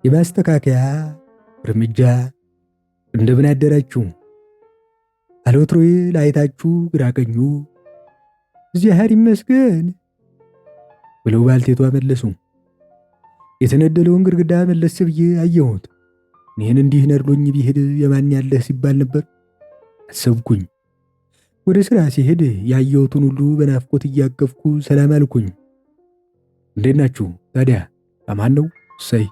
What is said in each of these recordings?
የማስተካከያ እርምጃ። እንደምን አደራችሁ? አለወትሮዬ ላይታችሁ ግራ ቀኙ እግዚአብሔር ይመስገን ብለው ባልቴቷ መለሱ። የተነደለውን ግድግዳ መለስ ብዬ አየሁት። እኔን እንዲህ ነድሎኝ ቢሄድ የማን ያለህ ሲባል ነበር አሰብኩኝ። ወደ ስራ ሲሄድ ያየሁትን ሁሉ በናፍቆት እያቀፍኩ ሰላም አልኩኝ። እንዴት ናችሁ ታዲያ? አማን ነው? እሰይ።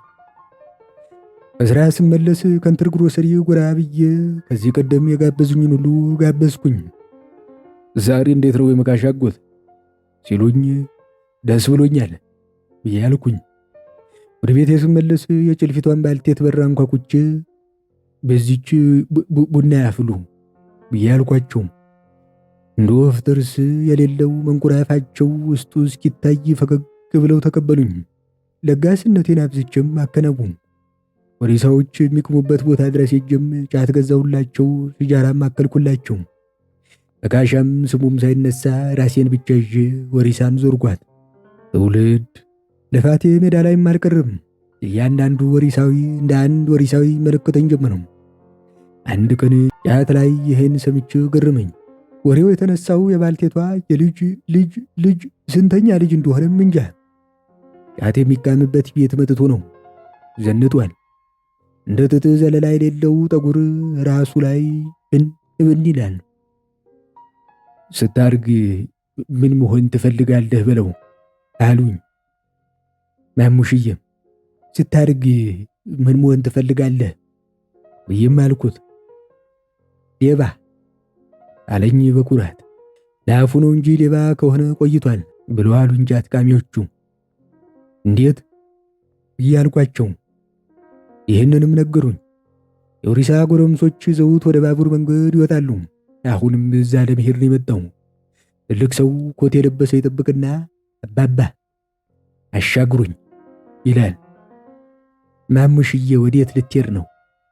ከስራ ስመለስ ከንትር ግሮሰሪ ጎራ ብዬ ከዚህ ቀደም የጋበዙኝን ሁሉ ጋበዝኩኝ። ዛሬ እንዴት ነው የመካሻ አጎት ሲሉኝ ደስ ብሎኛል ብዬ አልኩኝ። ወደ ቤቴ ስመለስ የጭልፊቷን ባልቴት በር አንኳኩቼ በዚች ቡና ያፍሉ ብዬ አልኳቸው። እንደ ወፍ ጥርስ የሌለው መንኮራፋቸው ውስጡ እስኪታይ ፈገግ ብለው ተቀበሉኝ። ለጋስነቴን አብዝቼም አከናወንኩ። ወሪሳዎች የሚቅሙበት ቦታ ድረስ ሄጄም ጫት ገዛሁላቸው፣ ሲጃራም አከልኩላቸው። በካሻም ስሙም ሳይነሳ ራሴን ብቻ ይዤ ወሪሳን ዞርኳት። ትውልድ ልፋቴ ሜዳ ላይም አልቀርም። እያንዳንዱ ወሪሳዊ እንደ አንድ ወሪሳዊ መለከተኝ ጀመረው። አንድ ቀን ጫት ላይ ይህን ሰምቼ ገረመኝ። ወሬው የተነሳው የባልቴቷ የልጅ ልጅ ልጅ ስንተኛ ልጅ እንደሆነም እንጃ። ጫት የሚቃምበት ቤት መጥቶ ነው። ዘንጧል። እንደ ጥጥ ዘለላ የሌለው ጠጉር ራሱ ላይ ብን ብን ይላል። ስታርግ ምን መሆን ትፈልጋለህ ብለው አሉኝ። ማሙሽዬ ስታርግ ምን መሆን ትፈልጋለህ ብዬም አልኩት። ሌባ አለኝ በኩራት። ለአፉ ነው እንጂ ሌባ ከሆነ ቆይቷል ብለው አሉኝ ጫት ቃሚዎቹ። እንዴት እያልኳቸው ይህንንም ነገሩኝ። የወሪሳ ጎረምሶች ይዘውት ወደ ባቡር መንገድ ይወጣሉ። አሁንም እዛ ለመሄድ ነው የመጣው። ትልቅ ሰው ኮት የለበሰ ይጠብቅና አባባ አሻግሩኝ ይላል። ማሙሽዬ ወዴት ልትሄድ ነው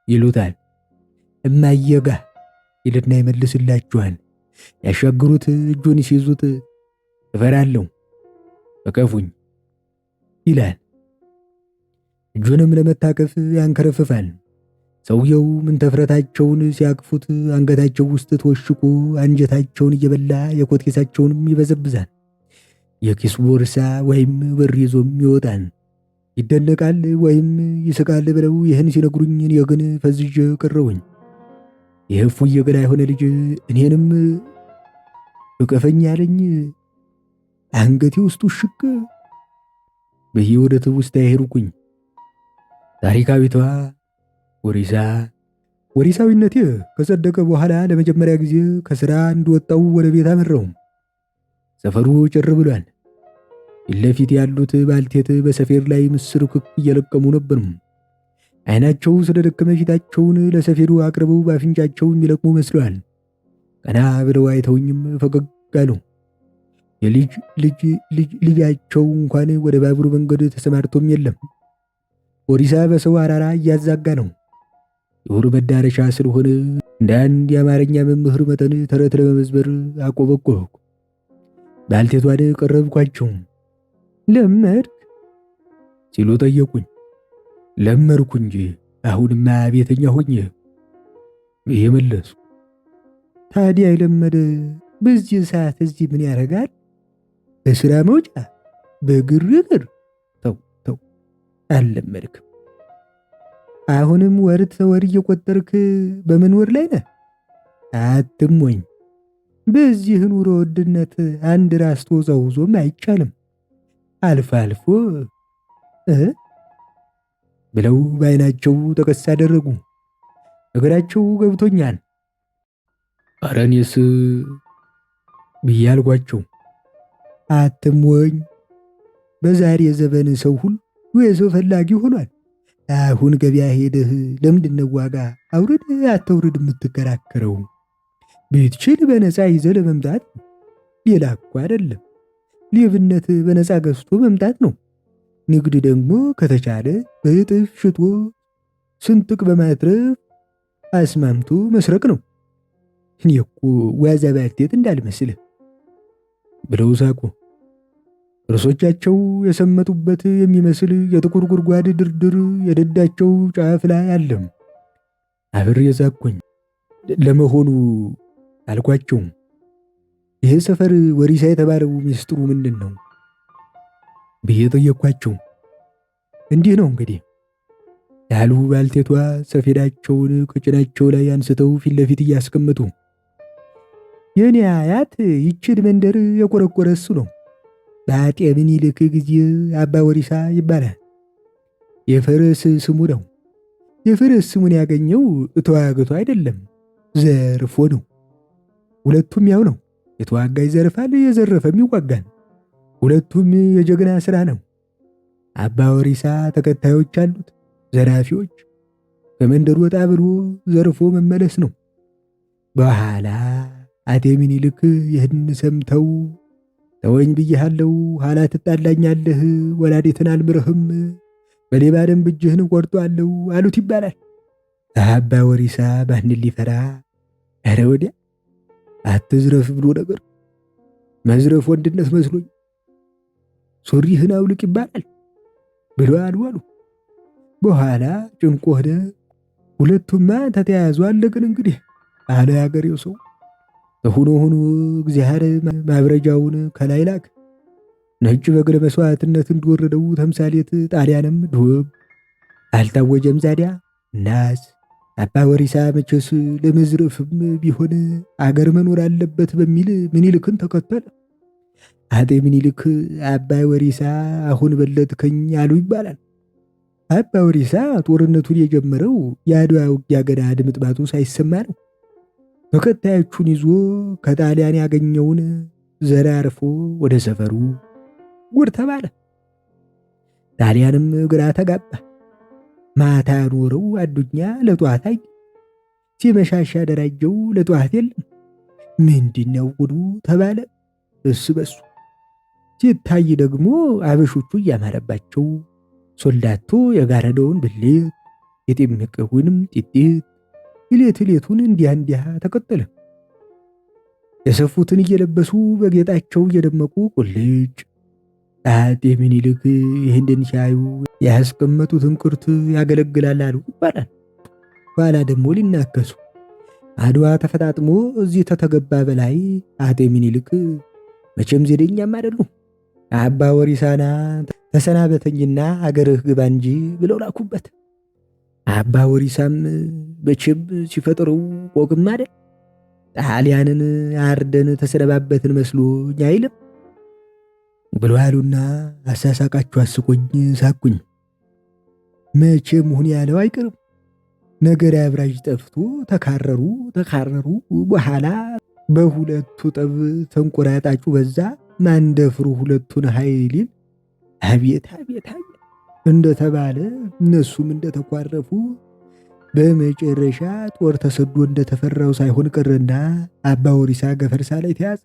ይሉታል። እማየጋ ይልና ይመልስላችኋል። ያሻግሩት እጁን ሲይዙት እፈራለሁ እቀፉኝ ይላል። እጁንም ለመታቀፍ ያንከረፍፋል። ሰውየው ምንተፍረታቸውን ሲያቅፉት አንገታቸው ውስጥ ተወሽቆ አንጀታቸውን እየበላ የኮት ኪሳቸውንም ይበዘብዛል። የኪስ ቦርሳ ወይም ብር ይዞም ይወጣል። ይደነቃል ወይም ይስቃል ብለው ይህን ሲነግሩኝ እኔ ግን ፈዝዤ ቀረሁኝ። ይህ እፉዬ ገላ የሆነ ልጅ እኔንም እቀፈኝ ያለኝ አንገቴ ውስጥ ውሽቅ ብዬ ወደ ትውስታ ሄድኩኝ። ታሪካዊቷ ወሪሳ ወሪሳዊነቴ ከጸደቀ በኋላ ለመጀመሪያ ጊዜ ከስራ እንደወጣው ወደ ቤት አመራሁ። ሰፈሩ ጭር ብሏል። ፊት ለፊት ያሉት ባልቴት በሰፌድ ላይ ምስር ክክ እየለቀሙ ነበር። ዓይናቸው ስለደከመ ፊታቸውን ለሰፌዱ አቅርበው በአፍንጫቸው የሚለቅሙ መስለዋል። ቀና ብለው አይተውኝም ፈገግ አሉ። የልጅ ልጅ ልጅ ልጃቸው እንኳን ወደ ባቡር መንገድ ተሰማርቶም የለም። ወሪሳ በሰው አራራ እያዛጋ ነው። የወሩ መዳረሻ ስለሆነ እንደ አንድ የአማርኛ መምህር መጠን ተረት ለመመዝበር አቆበቆብኩ። ባልቴቷን ቀረብኳቸው። ለመድክ ሲሉ ጠየቁኝ። ለመድኩ እንጂ አሁንማ ቤተኛ ሆኜ ብዬ መለስኩ። ታዲያ የለመደ በዚህ ሰዓት እዚህ ምን ያደርጋል? በስራ መውጫ በግርግር ተው ተው፣ አልለመድክም። አሁንም ወር ተወር እየቆጠርክ በመኖር ላይ ነህ። አትሞኝ። በዚህ ኑሮ ውድነት አንድ ራስ ተወዛውዞም አይቻልም። አልፎ አልፎ እ ብለው በዓይናቸው ጠቀስ አደረጉ። ነገራቸው ገብቶኛል። ኧረ እኔስ ብዬ አልኳቸው። አትሞኝ፣ በዛሬ ዘመን ሰው ሁሉ የሰው ፈላጊ ሆኗል። አሁን ገበያ ሄደህ ለምንድነው ዋጋ አውርድ አተውርድ የምትከራከረው? ብትችል በነፃ ይዘህ ለመምጣት። ሌላ እኮ አይደለም፣ ሌብነት በነፃ ገዝቶ መምጣት ነው። ንግድ ደግሞ ከተቻለ በእጥፍ ሽጦ ስንጥቅ በማትረፍ አስማምቶ መስረቅ ነው። እኔ እኮ ዋዛ ባልቴት እንዳልመስልህ ብለው ሳቁ። ጥርሶቻቸው የሰመጡበት የሚመስል የጥቁር ጉድጓድ ድርድር የደዳቸው ጫፍ ላይ አለም። አብሬ ዛኩኝ። ለመሆኑ አልኳቸው፣ ይህ ሰፈር ወሪሳ የተባለው ሚስጥሩ ምንድን ነው ብዬ ጠየኳቸው። እንዲህ ነው እንግዲህ ያሉ ባልቴቷ ሰፌዳቸውን ከጭናቸው ላይ አንስተው ፊት ለፊት እያስቀመጡ፣ የኔ አያት ይችን መንደር የቆረቆረ እሱ ነው። በአጤ ምኒልክ ጊዜ አባ ወሪሳ ይባላል። የፈረስ ስሙ ነው። የፈረስ ስሙን ያገኘው ተዋግቶ አይደለም፣ ዘርፎ ነው። ሁለቱም ያው ነው። የተዋጋ ይዘርፋል፣ የዘረፈም ይዋጋል። ሁለቱም የጀግና ስራ ነው። አባ ወሪሳ ተከታዮች አሉት፣ ዘራፊዎች። ከመንደር ወጣ ብሎ ዘርፎ መመለስ ነው። በኋላ አጤ ምኒልክ ይህን ሰምተው ተወኝ ብዬሃለው፣ ኋላ ትጣላኛለህ፣ ወላዲትን አልምርህም፣ በሌባ ደንብ እጅህን ቆርጧለሁ አሉት ይባላል። አባ ወሪሳ ማንን ሊፈራ? ኧረ ወዲያ አትዝረፍ ብሎ ነገር መዝረፍ ወንድነት መስሎኝ ሱሪህን አውልቅ ይባላል ብሎ አሉ አሉ። በኋላ ጭንቆ ሆነ። ሁለቱማ ተተያያዙ። አለቅን እንግዲህ አለ ያገሬው ሰው። ሆኖ ሆኖ እግዚአብሔር ማብረጃውን ከላይ ላክ። ነጭ በግ ለመስዋዕትነት እንደወረደው ተምሳሌት ጣሊያንም ዱብ አልታወጀም ዛዲያ። እናስ አባ ወሪሳ መቼስ ለመዝረፍም ቢሆን አገር መኖር አለበት በሚል ምኒልክን ተከተለ። አጤ ምኒልክ አባ ወሪሳ አሁን በለጥከኝ አሉ ይባላል። አባ ወሪሳ ጦርነቱን የጀመረው የአድዋ ውጊያ ገና ድምጥማጡ ሳይሰማ ነው። ተከታዮቹን ይዞ ከጣሊያን ያገኘውን ዘራርፎ ወደ ሰፈሩ ጉድ ተባለ። ጣሊያንም ግራ ተጋባ። ማታ ኖረው አዱኛ ለጧት አይ ሲመሻሻ ደራጀው ለጧት የለም። ምንድነው ጉዱ ተባለ። እሱ በሱ ሲታይ ደግሞ አበሾቹ እያማረባቸው ሶልዳቶ የጋረደውን ብሌት የጤምቅውንም ጢጢት እሌት እሌቱን እንዲያ እንዲያ ተቀጠለ። የሰፉትን እየለበሱ በጌጣቸው እየደመቁ ቁልጭ። አጤ ምኒልክ ይህንን ሲያዩ ያስቀመጡት እንቅርት ያገለግላል አሉ ይባላል። ኋላ ደግሞ ሊናከሱ አድዋ ተፈጣጥሞ እዚህ ተተገባ በላይ አጤ ምኒልክ መቼም ዜደኛም አይደሉም። አባ ወሪሳና ተሰናበተኝና አገርህ ግባ እንጂ ብለው ላኩበት። አባ ወሪሳም መቼም ሲፈጥረው ቆቅም አይደል ጣሊያንን አርደን ተሰነባበትን መስሎኝ አይልም ብሎ አሉና አሳሳቃችሁ አስቆኝ ሳኩኝ። መቼም ሁን ያለው አይቀርም። ነገር አብራጅ ጠፍቶ ተካረሩ ተካረሩ። በኋላ በሁለቱ ጠብ ተንቆራጣጩ በዛ። ማንደፍሩ ሁለቱን ኃይሊል አቤት አቤት አቤት እንደተባለ እነሱም እንደተኳረፉ በመጨረሻ ጦር ተሰዶ እንደተፈራው ሳይሆን ቀረና አባ ወሪሳ ገፈርሳ ላይ ተያዘ።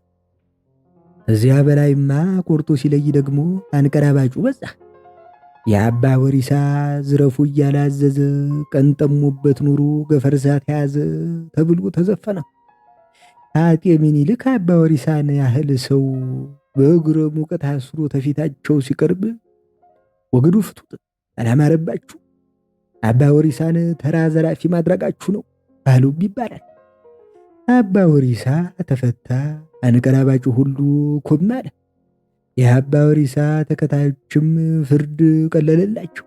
እዚያ በላይማ ቆርጦ ሲለይ ደግሞ አንቀራባጩ በዛ። የአባ ወሪሳ ዝረፉ እያለ አዘዘ። ቀን ጠሞበት ኑሮ ገፈርሳ ተያዘ ተብሎ ተዘፈነ። አጤ ምኒልክ አባ ወሪሳን ያህል ሰው በእግረ ሙቀት አስሮ ተፊታቸው ሲቀርብ ወግዱ ፍቱት፣ አላማረባችሁ፣ አባ ወሪሳን ተራ ዘራፊ ማድረጋችሁ ነው አሉም ይባላል። አባ ወሪሳ ተፈታ፣ አንቀራባጩ ሁሉ ኮም አለ። የአባ ወሪሳ ተከታዮችም ፍርድ ቀለለላቸው።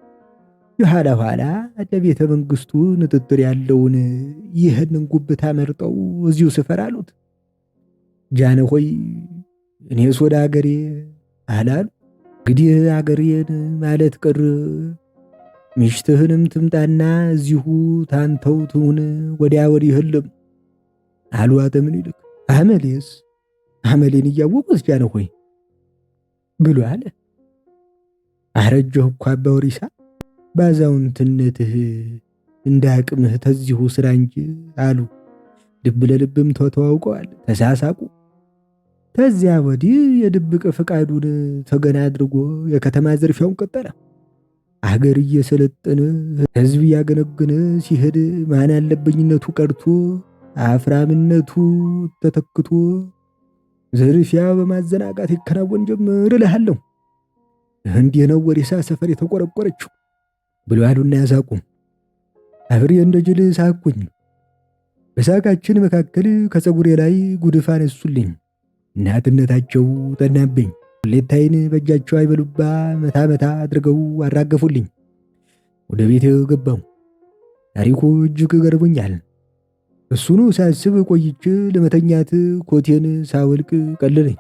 የኋላ ኋላ ለቤተ መንግስቱ ንጥጥር ያለውን ይህንን ጉብታ መርጠው እዚሁ ስፈር አሉት። ጃንሆይ እኔስ ወደ አገሬ አላሉ። እንግዲህ አገሬን ማለት ቅር ሚሽትህንም ትምጣና እዚሁ ታንተው ትሁን፣ ወዲያ ወዲህ ህልም አሉ አጤ ምኒልክ። አመሌስ አመሌን እያወቁት ጃንሆይ ብሎ አለ። አረጀሁ እኮ አባ ወሪሳ ባዛውንትነትህ እንደ አቅምህ ተዚሁ ስራ እንጂ አሉ። ልብ ለልብም ተተዋውቀዋል፣ ተሳሳቁ። ተዚያ ወዲህ የድብቅ ፈቃዱን ተገና አድርጎ የከተማ ዝርፊያውን ቀጠለ። አገር እየሰለጠነ ሕዝብ እያገነገነ ሲሄድ ማን አለበኝነቱ ቀርቶ አፍራምነቱ ተተክቶ ዝርፊያ በማዘናጋት ይከናወን ጀምር እልሃለሁ። እንዲህ ነው ወሪሳ ሰፈር የተቆረቆረችው ብሎ አሉና ያሳቁ። አብሬ እንደ ጅል ሳቅኩኝ። በሳቃችን መካከል ከፀጉሬ ላይ ጉድፍ አነሱልኝ። እናትነታቸው ጠናብኝ። ኮሌታዬን በእጃቸው አይበሉባ መታ መታ አድርገው አራገፉልኝ። ወደ ቤት ገባሁ። ታሪኩ እጅግ ገርሞኛል። እሱኑ ሳስብ ቆይቼ ለመተኛት ኮቴን ሳወልቅ ቀለለኝ።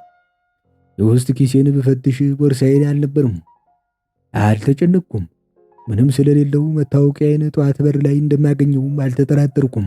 የውስጥ ኪሴን ብፈትሽ ቦርሳዬን አልነበርም። አልተጨነቅኩም። ምንም ስለሌለው መታወቂያዬን ጠዋት በር ላይ እንደማገኘውም አልተጠራጠርኩም።